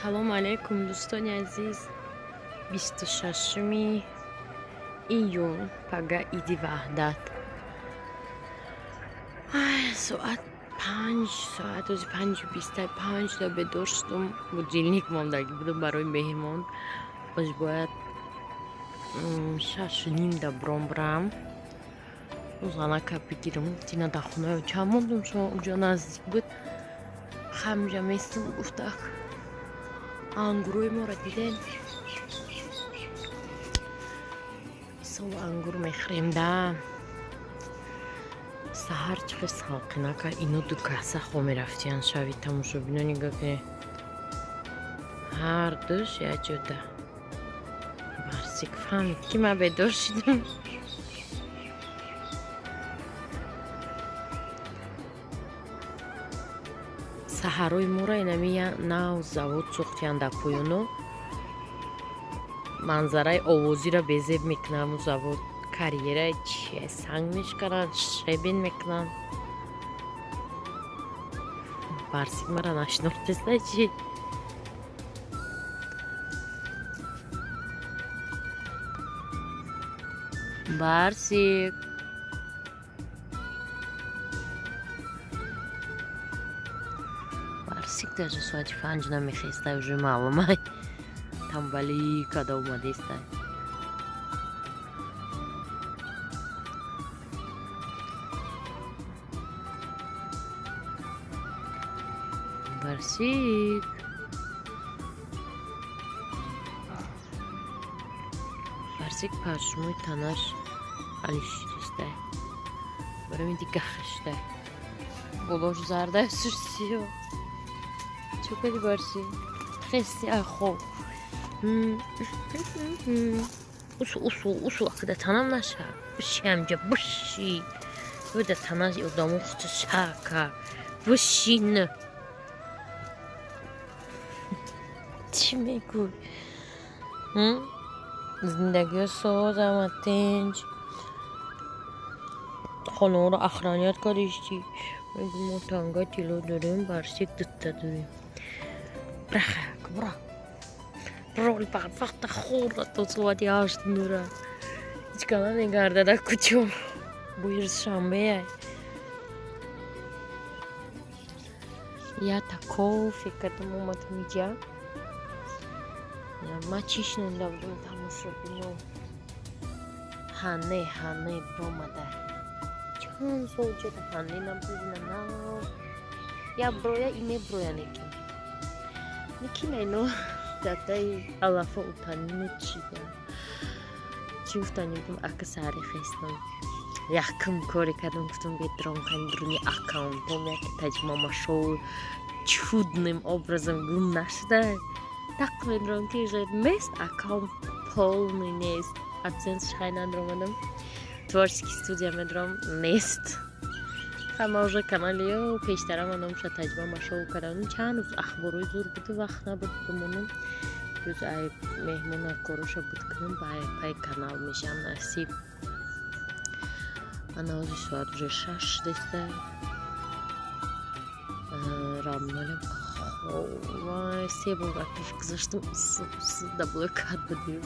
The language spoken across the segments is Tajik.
Салому алайкум, дӯстони азиз. 26-уми июн, пага Иди Ваҳдат. Соат 5, соат ози 5:25 да бедор шудум. Будильник мондагӣ будум барои меҳмон. Оз бояд 6:30 да бром бирам, занака бигирам. Дина дар хонаи чанд мондум, шумо уҷо наздик буд, хамҷа местум, гуфтак. Ангурои моро дидем? Сол ангур мехӯрем да. Саҳар чӣ хел салқинака. Ино ду каса хо мерафтиян шави. Тамошобино, нигоҳ кунед, ҳар душ як ҷода. Барсик фаҳмид, ки ман бедор шудам. Саҳарои моро инами нав завод сохтиян дар поёно. Манзараи овозиро безеб мекунад ҳамун завод. Карьераи чи санг мешкананд, щебень мекунанд. Барсик мара нашинохтеста чи? Барсик, Барсик даже соати 5 намехеста, уже маълумай, тамбалӣ када омадеста. Барсик, Барсик пашмои танаш алишидеста, барои дига хишта, болош зарда, сиё. Чӣ кардӣ, Барсик? Хести ай хоб? Усу, усу, усу, акда танам наша. Биши ҳамҷа, биши. Буда танаш одамо хуча шака. Бишин. Чӣ мегӯй? Зиндагиё соз, ама тинҷ. Хонаҳоро охранять кардишти. Мегӯ, мо танга тилло дорем, Барсик дута дорем. Браха, бра. Броли барвақта хӯрда то соати 8 нура. Ҳеҷ кас намегардад дар кӯчо. Боир шанбеай. Ята кофе кардам, омадам иҷа. Ман чӣ шунонда будам, тамошобино? Ҳане, ҳане биромада. Чанд сол ҷода ҳане набудина, нав. Я броя и меброя некин. Некина ино дадаи алафа утанину чида. Чӣ гуфтани будам? Ака саҳари хестам. Якум коре кардам, гуфтам, бедром кани дуруни аккаунтом яке таҷмамашоу чудным образом гум нашуда. Так медром ки нест, аккаунт полный нест. Адсенс шхай надромадам. Творческий студия медром, нест. Ҳама уже каналиё пештара ман номша таҷмамашоу кардам. Чанд рӯз ахборои зур буду, вақт набуд бимонам. Рӯз ай меҳмона короша буд кунам, ба пай канал мешам насиб. Ана ози соат уже 6 шудеста. Рамналям вай, се бор акаш гузаштам, да болои кат буд,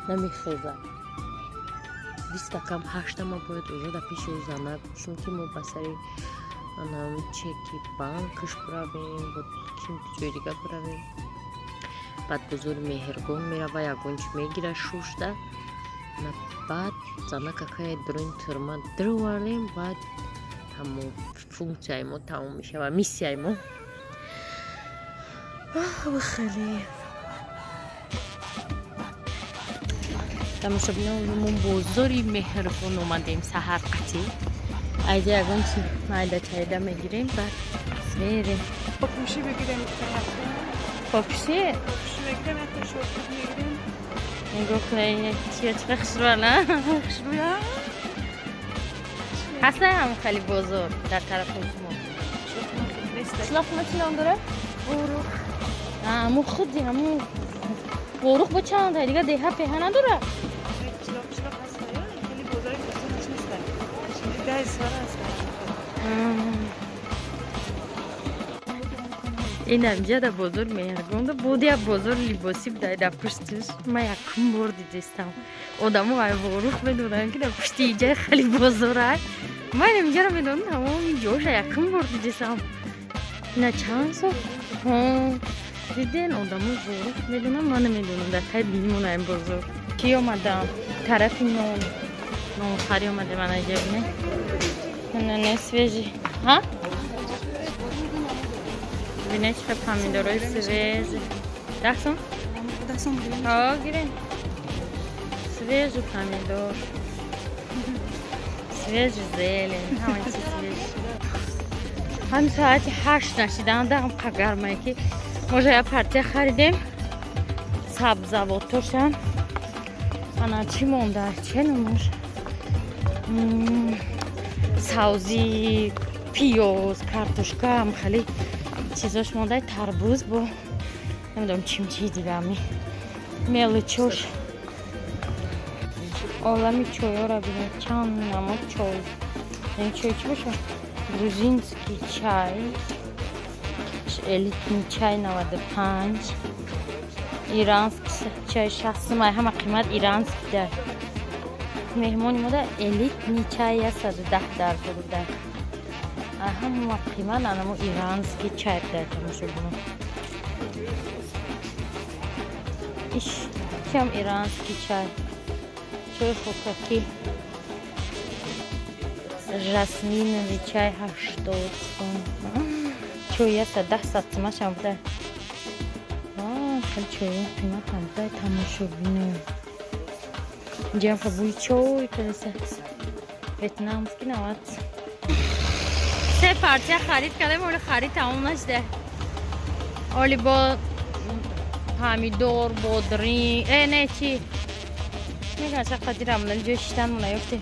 намехезад. 20 кам 8 ма бояд уже дар пеши ӯ занак бошем, ки мо ба сари анам чеки банкаш биравем, бо ким ҷои дига биравем. Баъд бозори Меҳргон мерава, ягон чи мегира шушда. Баъд занакакае дуруни тюрьма дировардем, баъд тамом, функсияи мо тамом мешавад, миссияи мо. Хеле тамошобино, мо бозори Меҳргон омадем. Саҳар қатӣ айҷа ягон чи майда чайда мегирем, баъд мерем. Попуши бигирем. Попуши? Попуши мегирем, якта шорт мегирем. Нигоҳ кунед, чия чӣ хушрӯя, на? Хушрӯя. Ҳаста ҳам хеле бозор дар тарафи шумо? Шлоқма чӣ ном дорад? Ворух. Ҳамун худи ҳамун ворух бо чанд дига деҳа пеҳа надорад? Чилоқ, чилоқ ҳаст, хеле бозори бозораш нест. Даҳ сара аст. Ин амҷа да бозор Меҳргонда буд, як бозори либосӣ буда дар пуштиш. Ман якум бор дидистам. Одамо ай ворух медонанд, ки дар пушти иҷаи хали бозорай. Ман инамҷаро медонам, тамоми ҷоша якум бор дидистам. Ина чанд сол диден, одамо ворух медонам, ман намедонам, дар тай бимона ин бозор. Ки омадам? Тарафи нон. Нонхарӣ омадем, ана иҷа бинед. Не свежий. Ҳа? Бинед, чӣ помидорои свежий. 10 сом? 10 сом. Ҳо, гирем. Свежий помидор. Свежий зелень, ҳама чиз свежий. Ҳами соати 8 нашидан дам гармае, ки можа я партия харидем. Сабзавотошам. Ана чӣ монда? Че номаш? Савзӣ, пиёз, картошка, ам хеле чизош монда, тарбуз, бо намедонам чим чи дигами мелочош. Олами чойора бинед, чанд намуд чой. Ин чой чӣ боша? Грузинский чай, элитный чай 95, иранский чай 60 сум. Ай ҳама қимат иранский дар меҳмони мода элитный чай 110 дар буда. Ҳама қимат анамо иранский чай дар тамошобино. Иш чам иранский чай, чой хокакӣ, жасминовый чай 80 сум, чой 110 сад сумашам буда. Хеле чойи қиматам буда, тамошобино. Инҷам бӯи чой кадеса. Вьетнамский 90. Се партия харид кардем, оли харид тамом нашуда. Оли бо помидор, бодринг, не, чи мегӯяд, чақадир амнали ҷои шиштан наёфте.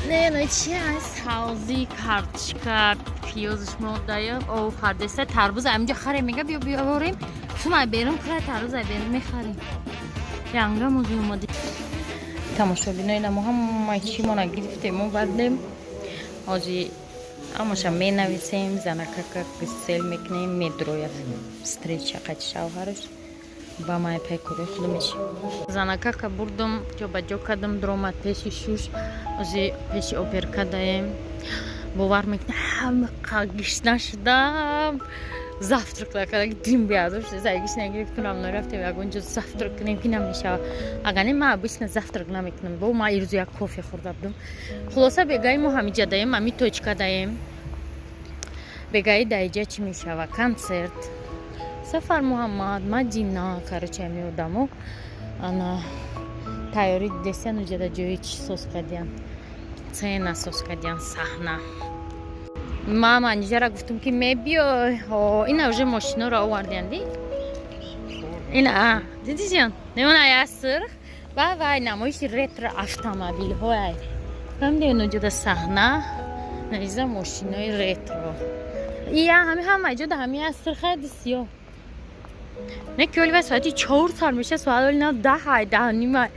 Не, не, чи аст? Савзӣ, картошка, пиёзш модая, ов хардеса, тарбуз аминҷо харем, мега биё биёрем. Сумай берун кра, тарбуз ай берун мехарем. Янга музи омади. Тамошобинои намо, ҳамаи чимона гирифтем, овардем. Ҳози ҳамаша менависем, занакака гисел мекунем, медроя встреча қати шавҳараш ба май пайкори худ мешим. Занакака бурдум, ҷобаҷо кардам, дромад пеши шуш, ози пеши оперка даем. Бовар мекунӣ, ҳама гишна шудам. Завтрак накарда, дим биядош, гишна гирифтум, рамно рафтем ягон ҷо завтрак кунем, ки намешава. Агар не, ман обычно завтрак намекунам. Бо ман ирӯз як кофе хӯрда будам. Хулоса, бегаи мо ҳамиҷа даем, ҳами точка даем. Бегаи даиҷа чӣ мешава? Концерт. Сафар Муҳаммад, Мадина, короче, ҳами одамо ана тайёрӣ дидесиян, уҷада ҷои чӣ соз кардиян, сцена соз кардиян, саҳна. Ман манижара гуфтам, ки мебиёй. Ина уже мошиноро овардиян, ди ина дидиҷон, немона я сурх ва вай намоиши ретро автомобилҳоай. Фаҳмидем, уҷада саҳна наиза, мошинои ретро. Ия ҳами ҳама ҷода ҳами я сурха ди сиёҳ. Не, ки оли вай соати 4 сар меша, соат оли на 10 ай, 10:30.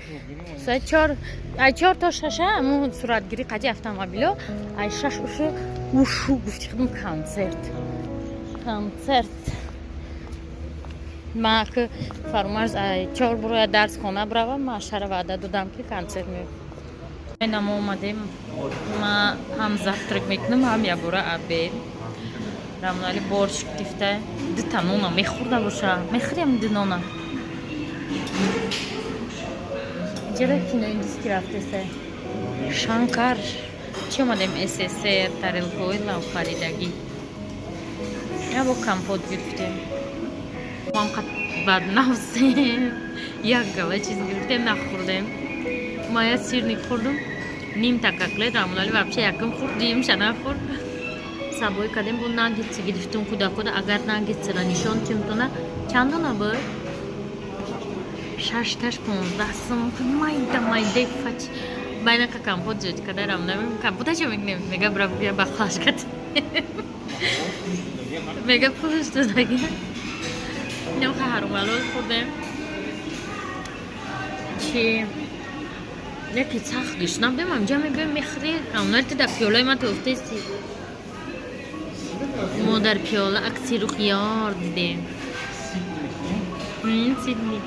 Соати 4, ай 4 то 6 ҳамун суратгирӣ қади автомобило, ай 6 ушу ушу гуфти худум концерт. Концерт. Ма ки Фарумарз ай 4 буроя дарс хона биравам, ма шара ваъда додам, ки концерт меоям. Ина мо омадем, ма ҳам завтрак мекунам, ҳам ябора обед. Рамнали борщ гирифта, дута нона мехӯрда боша. Мехӯрем ду нона. Иҷара кинои диски рафтеса. Шанкар. Чӣ омадем? СССР, тарелкаҳои лавхаридагӣ. Я бо компот гирифтем. Мам баднафсем. Як гала чиз гирифтем, нахӯрдем. Ма я сырник хӯрдум, нимта котлет Рамунали вообще якум хӯрд, дуюмша нахӯрд. Сабой кардем, бо наггетси гирифтум кӯдакода. Агар наггетсира нишон тимтона, чанд дона буд? Шашташ 15 сум, майда майдаи фач. Байнака компот зиёд карда, Рамуна компота чо мекунем? Мега бира бия бақлашкат. Мега пулш додаги. Инам ҳарумалол хӯрдем. Чи яке сахт гишна будем, амҷа мебием, мехӯри. Рамунали, ту дар пиёлаи ман туфтаисти. Мо дар пиёла акси Рухёр дидем. Сидни.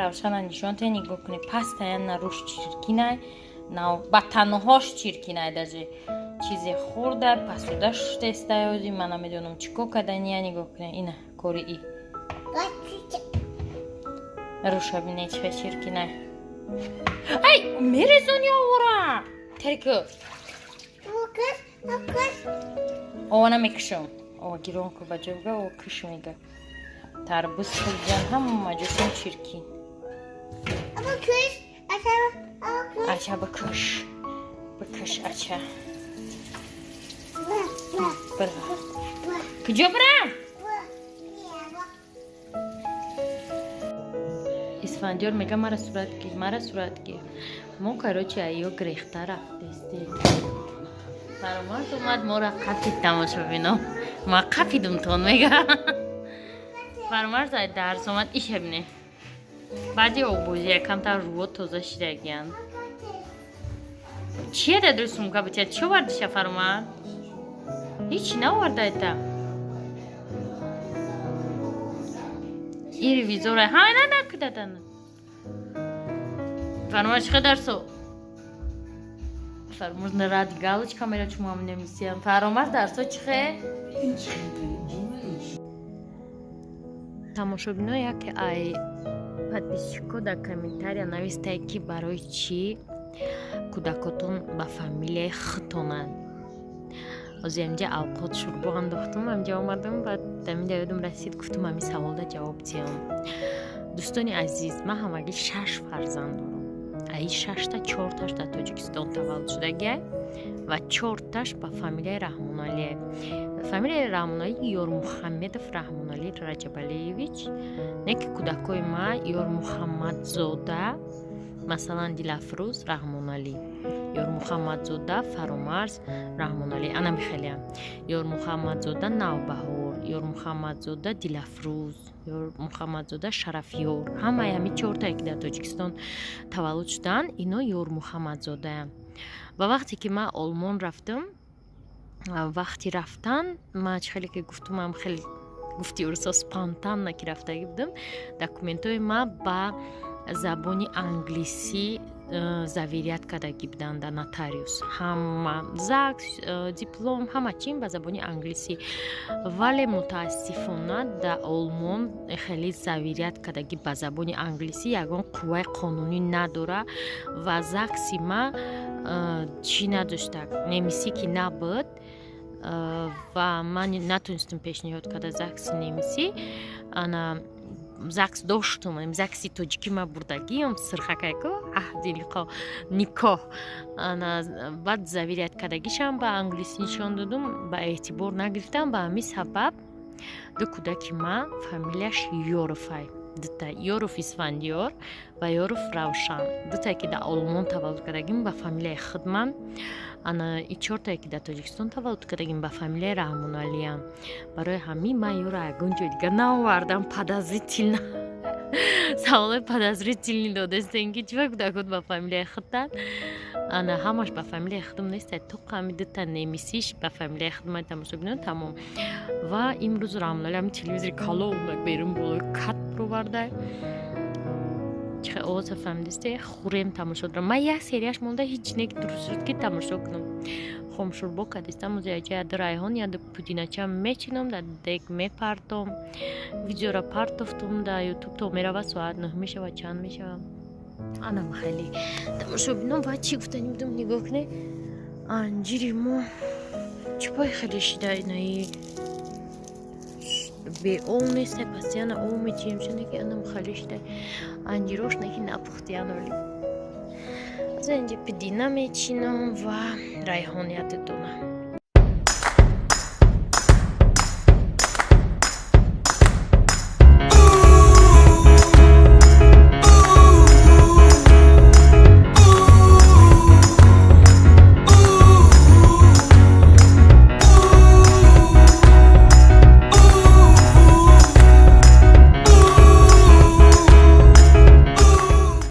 Равшана нишон те, нигоҳ кунед, пастая на руш чиркинай, на ба танҳош чиркинай, даже чизе хӯрда, пасуда шутестай. Ози ман намедонам, чӣ кор кардания. Нигоҳ кунед, ина кори и руша бине, чӣ чиркинай. Ай, мерезони овора терку. Ова намекушам, ова гирон ку, ба ҷойга ова куш мега. Тарбуз хӯрдан, ҳама ҷошон чиркин. Ача, бикуш, бикуш, ача. Бира, куҷо бирам? Исфандиёр мега: «Мара сурат гир, мара сурат гир». Мо, короче, аё грехта рафтестем. Фаромарз омад, мора қапид. Тамошобино, ма қапидумтон, мега. Фаромарз ай дарс омад, иша бине. Баъди оббозия камтар рӯҳо тоза шидагиянд. Чия дар сумка битя? Чӣ овардиша, Фаромарз? Ҳичи наовардаета. И ревизора ҳа на накудадана. Фаромарз, чӣ дарсо? Фаромарз ради галочка мера, чумам немисиям. Фаромарз, дарсо чӣ хе? Тамошобино, яке ай подписчико дар комментария навистае, ки барои чӣ кӯдакотон ба фамилияи худтонанд. Ҳозир амҷа авқот шӯрбо андохтум, амҷа омадам, баъд дамида ёдам расид, гуфтум, ҳамин саволда ҷавоб диҳам. Дӯстони азиз, ман ҳамагӣ шаш фарзанд дорам. Аи шашта чорташ дар Тоҷикистон таваллуд шудагиай ва чорташ ба фамилияи Раҳмоналие. Фамилияи Раҳмоналӣ Ёрмухаммедов Раҳмоналӣ Раҷабалиевич. Не ки кӯдакҳои ма Ёрмухаммадзода, масалан, Дилафрӯз Раҳмоналӣ, Ёрмухаммадзода Фаромарз Раҳмоналӣ, ана михелиам, Ёрмухаммадзода Навбаҳор, Ёрмухаммадзода Дилафрӯз, Ёрмухаммадзода Шарафёр. Ҳамаи ҳамин чортае, ки дар Тоҷикистон таваллуд шуданд, ино Ёрмухаммадзодаям. Ва вақте ки ман Олмон рафтам, вақти рафтан ман, чӣ хеле ки гуфтумам, хеле гуфти урусо, спонтанно ки рафтагӣ будам, документҳои ма ба забони англисӣ заверять кардагӣ буданд дар нотариус. Ҳама ЗАГС, диплом, ҳама чим ба забони англисӣ. Вале мутаассифона дар Олмон хеле заверять кардагӣ ба забони англисӣ ягон қувваи қонунӣ надора. Ва ЗАГСи ма чӣ надошта, немисӣ ки набуд, ва ман натонистам пешниҳод карда ЗАГСи немисӣ. Ана ЗАГС доштум, ЗАГСи тоҷикӣ ма бурдагиам, сирхакайко, аҳди никоҳ. Ана баъд заверять кардагишам ба англисӣ нишон додум, ба эътибор нагирифтам. Ба ҳамин сабаб ду кӯдаки ман фамилияш Ёровай, дута Ёров Исфандиёр ва Ёров Равшан, дутае ки дар Олмон таваллуд кардагим, ба фамилияи худман. Ана и чортае ки дар Тоҷикистон таваллуд кардагим, ба фамилияи Раҳмоналиям. Барои ҳамин ман ёро ягон ҷой дига наовардам. Подозрительно, саволои подозрительный додастен, ки чива кӯдакот ба фамилияи худтан. Ана ҳамаш ба фамилияи худам нест, то ҳами дута немисиш ба фамилияи худман. Тамошо бинон, тамом. Ва имрӯз Раҳмоналӣ ҳами телевизори калон берун болои кат бировардай. Чихе овоза фаҳмидисте? Хӯрем, тамошо дорам. Ман як серияш монда, ҳеҷ не дуруст шуд, ки тамошо кунам. Хомшӯрбо кардистам, оз яҷа яду райҳон, яду пудинача мечинам, дар дег мепартом. Видеора партофтум дар Ютуб, то мерава, соат 9 мешава, чанд мешава. Анам хеле, тамошобинон. Ва чӣ гуфтани будум? Нигоҳ кунед, анҷири мо чӣ пой хеле шида. Инаи беол нест, постоянно об метиҳем, чунки анам хеле шида анҷирош, неки напухтиян оли. Аз инҷа пидина мечинам ва райҳон ядудона.